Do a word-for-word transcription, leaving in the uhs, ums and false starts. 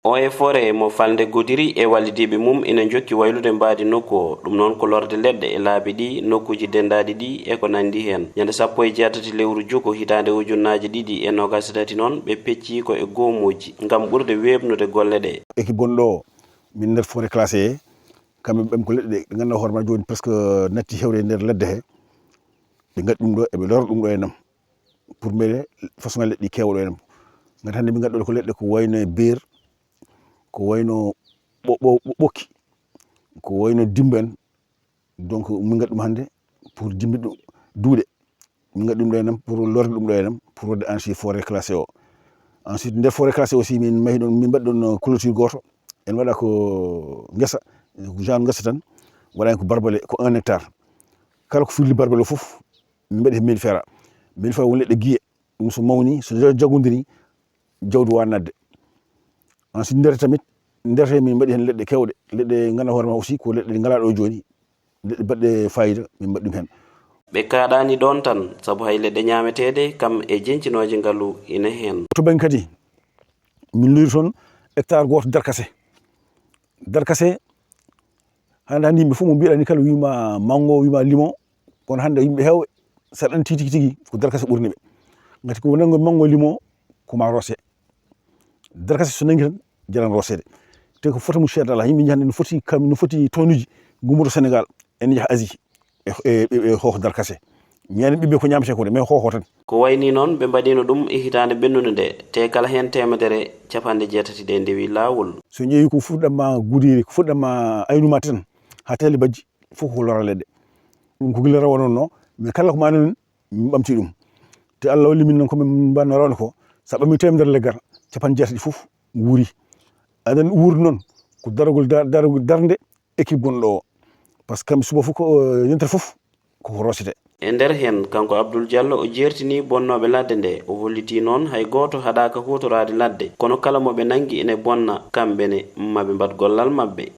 Eaux et Forêts mo Falnde Goudiri e wallidiiɓe mum ina njokki waylude mbaadi nokku o. Ɗum noon ko lorde leɗɗe e laabi ɗi, nokkuuji denndaaɗi ɗi e ko nanndi heen. Ñande sappo e jeetati lewru juko hitaande ujunnaaje ɗiɗi e noogaas e tati noon, ɓe pecci ko e goomuuji ngam ɓurde weeɓnude golle ɗe. Équipe gonɗo o, min nder forêt classée he, kamɓe ɓen ko leɗɗe ɗe ngannduɗaa hoore ma jooni presque natti hewde e nder ledde he. Ɓe ngaɗi ɗum ɗo, eɓe lora ɗum ɗo e nam. Pour mbele façon leɗɗe keewɗo e nam. Ngati hannde min ngaɗɗo ko leɗɗe ko wayno e beer, ko wayno ɓo-, ɓo-, ɓo-, ɓokki, ko wayno dimba en. Donc, min ngaɗi ɗum hannde pour dimbi ɗum duuɗe. Min ngaɗi ɗum ɗo e nam pour lorde ɗum ɗo e nam, pour wadde ensuite forêt classée o. Ensuite, nder forêt classée aussi, min mahi ɗon, min mbaɗi ɗon clôture gooto. En waɗa ko ngesa, genre ngesa tan, waɗa hen ko barbale, ko un hectare. Kala ko firli barbale o fof, min mbaɗi hen mille fera. Mille fera woni leɗɗe giye, ɗum so mawni, so ja-, jagondiri, jawdi wawa nadde. Ensuite, nder tamit, nder he min mbaɗi hen leɗɗe kewɗe, leɗɗe ngannduɗaa hoore ma aussi ko leɗɗe ngalaa ɗo jooni, leɗɗe baɗɗe fayida, min mbaɗi ɗum hen. Ɓe kaaɗaani ɗoon tan, sabu hay leɗɗe ñaameteeɗe kam e jeñcinooje ngalu ina heen. To bannge kadi, min lori toon hectare gooto darkase. Darkase, hannde hannde yimɓe fof mo mbiɗa ni kala wiima mango, wiima limo, kono hannde yimɓe heewɓe, so aɗa anndi tigi tigi tigi, ko darkase ɓurni ɓe. Ngati ko nango mango limo, ko ma roose. Darkase so nangi tan, jaran rooseede. Te ko fota mum seeɗa alaa. Yimɓe njahande no foti kam, no foti tonnuji gummoto Sénégal, ene njaha Asie, e, e, e, e hooho darkase. Mi yiyaani ɓiɓɓe ko ñaamete ko de, mais hooho tan. Ko wayi nii noon, ɓe mbaɗiino ɗum e hitaande ɓennunde nde, te kala heen teemedere, capanɗe jeetati ɗe ndewi laawol. So ƴeewi ko fuɗɗam ma Gudiri, ko fuɗɗam ma Aynu Maate tan, haa Tele Bajji, fof ko lora leɗɗe. Ɗum ko gila rawa noon no, mais kala ko ma noon, min ɓamti ɗum. Te Allah walli min noon ko min mbanno rawde ko, so a ɓami teemedere leggal, capanɗe jeetati fof wuuri. Adan wuurde noon, ko daragol da-, daragol darnde équipe gonɗo o. Par ce que kamɓe suba fof ko, eh, yontere fof, koko roosete. E nder heen, kanko Abdoul Diallo, o jeertini bonnooɓe ladde nde, o hollitii noon hay gooto haɗaaka huutoraade ladde, kono kala mo ɓe nanngi ene bonna, kamɓe ne, ma ɓe mbaɗ gollal maɓɓe.